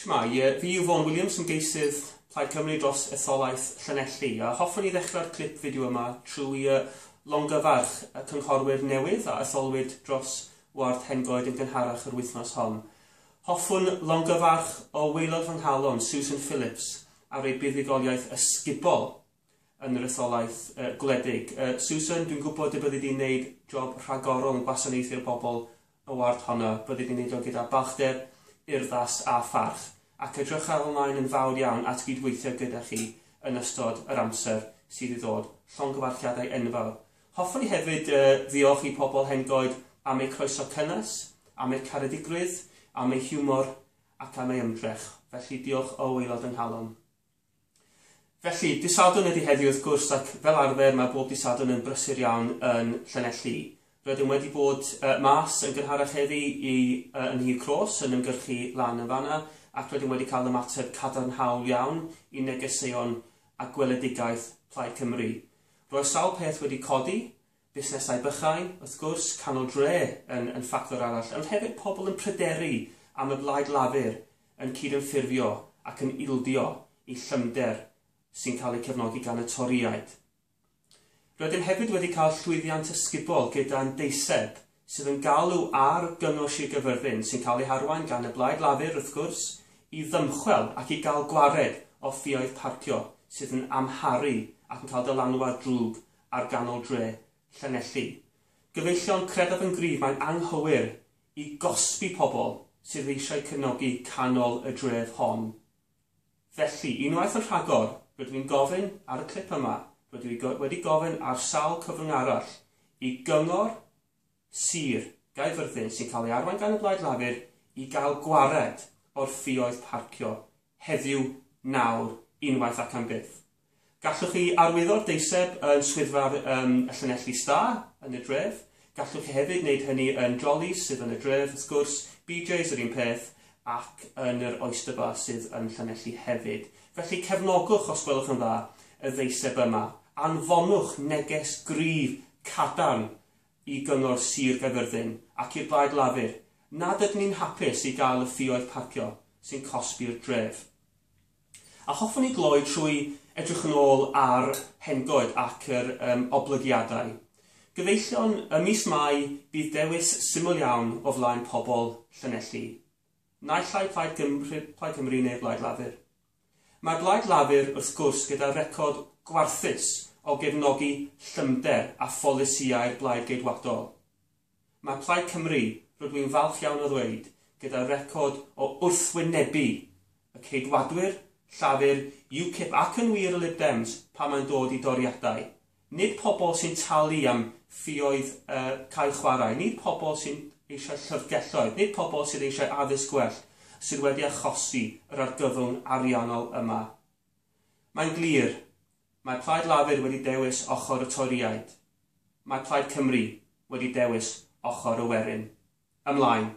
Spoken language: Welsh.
Shwmae, fi yw Vaughan Williams, ymgeisydd Plaid Cymru dros etholaeth Llanelli, a hoffwn i ddechrau'r clip fideo yma trwy longyfarch y cynghorwyr newydd a etholwyd dros ward Hengoed yn gynharach yr wythnos hon. Hoffwn longyfarch o waelod fy nghalon Susan Phillips ar ei buddugoliaeth ysgubol yn yr etholaeth gwledig. Susan, dwi'n gwybod y byddi di'n neud job rhagorol yn gwasanaethu'r bobl y ward honno, byddi di'n neud o gyda balchder, urddas a pharch, ac edrychaf ymlaen yn fawr iawn at gydweithio gyda chi yn ystod yr amser sydd i ddod. Llongyfarchiadau enfawr. Hoffwn i hefyd ddiolch i pobl Hengoed am eu croeso cynnes, am eu caredigrwydd, am eu hiwmor ac am eu ymdrech. Felly diolch o waelod yng nghalon. Felly, dydd Sadwrn ydy heddiw wrth gwrs ac fel arfer mae bob dydd Sadwrn yn brysur iawn yn Llanelli. Rydym wedi bod mas yn gynharach heddi i yn Nhŷ Cross yn ymgyrchu lan yn fanna ac rydym wedi cael ymateb cadarnhaol iawn i negeseuon a gweledigaeth Plaid Cymru. Roedd sawl peth wedi codi, busnesau bychain, wrth gwrs, canol dre yn, yn ffactor arall, ond hefyd pobl yn pryderu am y Blaid Lafur yn cydymffurfio ac yn ildio i llymder sy'n cael eu cefnogi gan y Torïaid. Rydym hefyd wedi cael llwyddiant ysgubol gyda'n deiseb sydd yn galw ar Gyngor Sir Gaerfyrddin, sy'n cael ei harwain gan y Blaid Lafur wrth gwrs, i ddymchwel ac i gael gwared o ffioedd parcio sydd yn amharu ac yn cael dylanwad drwg ar ganol dre Llanelli. Gyfeillion, credaf yn gryf mae'n anghywir i gosbi pobl sydd eisiau cefnogi canol y dref hon. Felly, unwaith yn rhagor, rydw i'n gofyn ar y clip yma, rydw i wedi gofyn ar sawl cyfrwng arall, i Gyngor Sir Gaerfyrddin, sy'n cael ei arwain gan y Blaid Lafur, i gael gwared o'r ffioedd parcio heddiw, nawr, unwaith ac am byth. Gallwch chi arwyddo'r deiseb yn swyddfa'r um, y Llanelli Star yn y dref. Gallwch chi hefyd wneud hynny yn Jolly's sydd yn y dref, wrth gwrs, BJ's yr un peth, ac yn yr Oyster Bar sydd yn Llanelli hefyd. Felly cefnogwch, os gwelwch yn dda, y ddeiseb yma. Anfonwch neges gryf, cadarn i Gyngor Sir Gaerfyrddin ac i'r Blaid Lafur nad ydyn ni'n hapus i gael y ffioedd parcio sy'n cosbi'r dref. A hoffwn i gloi trwy edrych yn ôl ar Hengoed ac yr um, oblygiadau. Gyfeillion, ym mis Mai bydd dewis syml iawn o flaen pobl Llanelli. Naill ai Plaid Gymru, Plaid Cymru neu'r Blaid Lafur. Mae'r Blaid Lafur wrth gwrs gyda record gwarthus o gefnogi llymder a pholisïau'r Blaid Geidwadol. Mae Plaid Cymru, rydw i'n falch iawn o ddweud, gyda record o wrthwynebu y Ceidwadwyr, Llafur, UKIP ac yn wir y Lib Dems pan mae'n dod i doriadau. Nid pobl sy'n talu am ffioedd cae chwarae, nid pobl sy'n eisiau llyfrgelloedd, nid pobl sydd eisiau addysg gwell sydd wedi achosi yr argyfwng ariannol yma. Mae'n glir, mae Plaid Lafur wedi dewis ochr y Torïaid. Mae Plaid Cymru wedi dewis ochr y werin. Ymlaen!